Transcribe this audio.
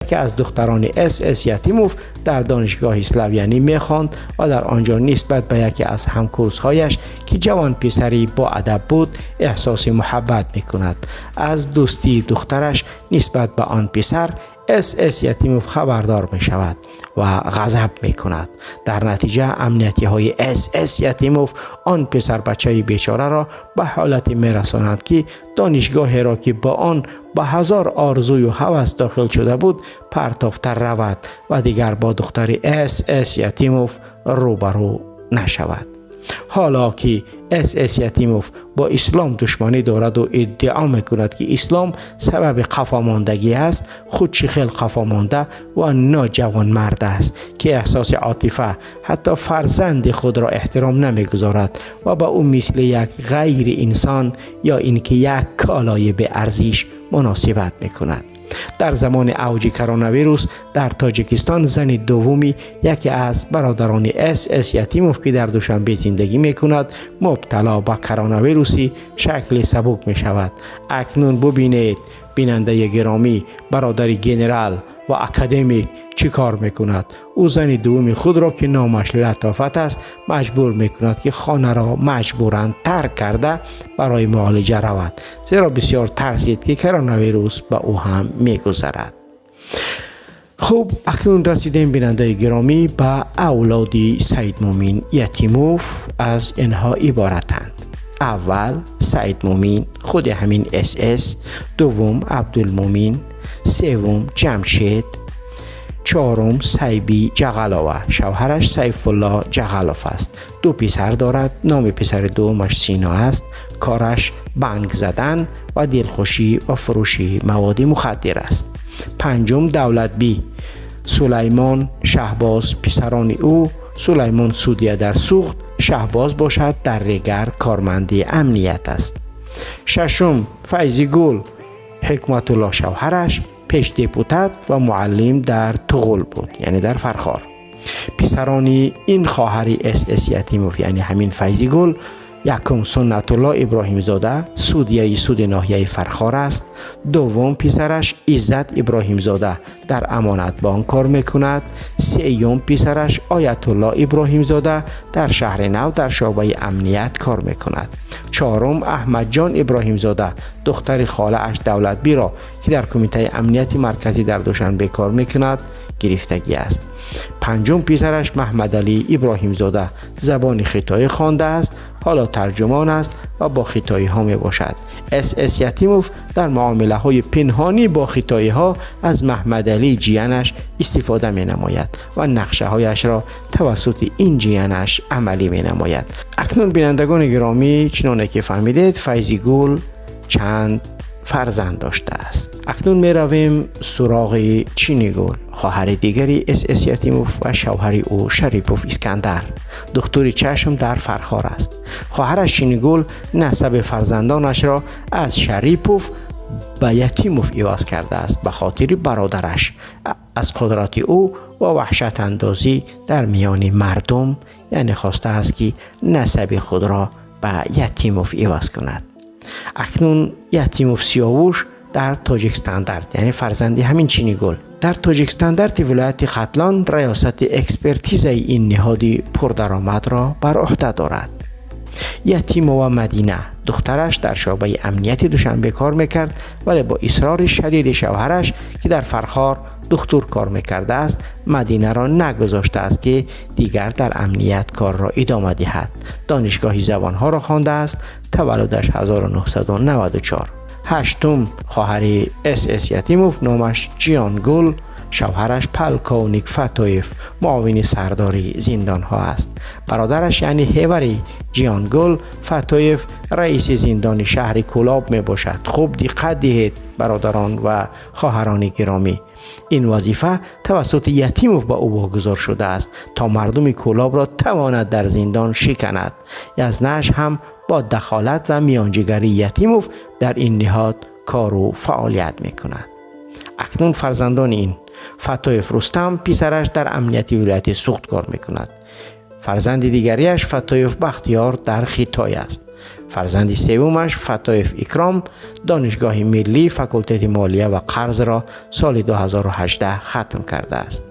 Яке аз духтарони С С Ятимов дар донишгоҳи Славянӣ мехонд ва дар он ҷо нисбат ба яке аз ҳамкурсҳояш, ки ҷавон писаре бо адаб буд, эҳсоси муҳаббат мекунад. Аз дӯстии духтараш нисбат ба он писар С С Ятимов хабардор мешавад ва ғазаб мекунад. Дар натиҷа амниятиҳои С С Ятимов он писарбачаи бечораро ба ҳолате мерасонанд, ки донишгоҳеро, ки ба он ба ҳазор орзую ҳавас дохил шуда буд, партофта равад ва дигар бо духтари С С Ятимов рӯбарӯ нашавад. Ҳоло ки С С Ятимов бо ислом душманӣ дорад ва иддао мекунад, ки ислом сабаби қафомондагӣ аст, худ чӣ хел қафомонда ва ноҷавонмард аст, ки эҳсоси отифа, ҳатто фарзанди худро эҳтиром намегузорад ва ба ӯ мисли як ғайри инсон ё ин ки як колои беарзиш муносибат мекунад. Дар замони авҷи коронавирус дар Тоҷикистон зани дуввуми яке аз бародарони С С Ятимов, ки дар Душанбе зиндагӣ мекунад, мубтало ба коронавируси шакли сабук мешавад. Акнун бубинед, бинандаи гиромӣ, бародари генерал ва академик чӣ кор мекунад. Ӯ зани дуввуми худро, ки номаш Латофат аст, маҷбур мекунад, ки хонаро маҷбуран тарк карда барои муолиҷа равад, зеро бисёр тарсид, ки коронавирус ба ӯ ҳам мегузарад. Хуб, акнун расидем, бинандаи гиромӣ, ба авлоди Саидмумин Ятимов. Аз инҳо иборатанд: аввал Саидмумин, худи ҳамин СС, дуввум Абдулмумин, севум Ҷамшед, чорум Сайби Ҷағалова, шавҳараш Сайфулло Ҷағалов аст, ду писар дорад, номи писари дуввумаш Сино аст, кораш банг задан ва дилхушӣ ва фурӯши маводи мухаддир аст. Панҷум Давлатбӣ, Сулаймон, Шаҳбоз писарони ӯ. Сулаймон судья дар Суғд, Шаҳбоз бошад, дар Регар корманди амният аст. Шашум Файзигул, Ҳикматулло шавҳараш пеш депутат ва муаллим дар Туғул буд, яъне дар Фархор. Писарони ин хоҳари С С Ятимов, яъне ҳамин Файзигул: якум Суннатулло Иброҳимзода, судяи суди ноҳияи Фархор аст. Дуввум писараш Иззат Иброҳимзода дар Амонатбонк кор мекунад. Сеюм писараш Оятулло Иброҳимзода дар Шаҳри Нав дар шӯъбаи амният кор мекунад. Чорум Аҳмадҷон Иброҳимзода духтари холааш Давлатбиро, ки дар Кумитаи амнияти марказӣ дар Душанбе кор мекунад, гирифтагӣ аст. Панҷум писараш Маҳмадалӣ Иброҳимзода забони хитоӣ хондааст, ҳоло тарҷумон аст ва бо хитоиҳо мебошад. С С Ятимов дар муомилаҳои пинҳонӣ бо хитоиҳо аз Маҳмадалӣ ҷиянаш истифода менамояд ва нақшаҳояшро тавассути ин ҷиянаш амалӣ менамояд. Акнун, бинандагони гиромӣ, чуноне ки фаҳмидед, Файзигул чанд фарзанд доштааст. Акнун меравем суроғи Чинигул, хоҳари дигари С С Ятимов ва шавҳари ӯ Шарипов Искандар, духтури чашм дар Фархор аст. Хоҳараш Чинигул насаби фарзандонашро аз Шарипов ба Ятимов иваз кардааст ба хотири бародараш, аз қудрати ӯ ва ваҳшатандозӣ дар миёни мардум, яъне хостааст, ки насаби худро ба Ятимов иваз кунад. Акнун Ятимов Сиёвуш дар Тоҷикстандарт, яъне фарзанди ҳамин Чинигул, дар Тоҷикстандарти вилояти Хатлон раёсати экспертизаи ин ниҳоди пурдаромадро бар ӯҳда дорад. Ятимова Мадина, духтараш, дар шӯъбаи амнияти Душанбе кор мекард, вале бо исрори шадиди шавҳараш, ки дар Фархор духтур кор мекардааст, Мадинаро нагузоштааст, ки дигар дар амният корро идома диҳад. Донишгоҳи забонҳоро хондааст, таваллудаш 1994. Ҳаштум хоҳари С С Ятимов номаш Ҷиёнгул, шавҳараш полковник Фатоев, муовини сардори зиндонҳо аст. Бародараш, яъне ҳевари Ҷиёнгул Фатоев, раиси зиндони шаҳри Кӯлоб мебошад. Хуб диққат диҳед, бародарон ва хоҳарони гиромӣ, ин вазифа тавассути Ятимов ба ӯ вогузор шудааст, то мардуми Кӯлобро тавонад дар зиндон шиканад. Язнаш ҳам бо дахолат ва миёнҷигарии Ятимов дар ин ниҳод кору фаъолият мекунад. Акнун фарзандони ин: Фатоев Рустам, писараш, дар амнияти вилояти Суғд кор мекунад. Фарзанди дигарияш Фатоев Бахтиёр дар Хитой аст. Фарзанди севумаш, Фаттоев Икром, Донишгоҳи миллӣ, факултети молия ва қарзро соли 2018 хатм кардааст.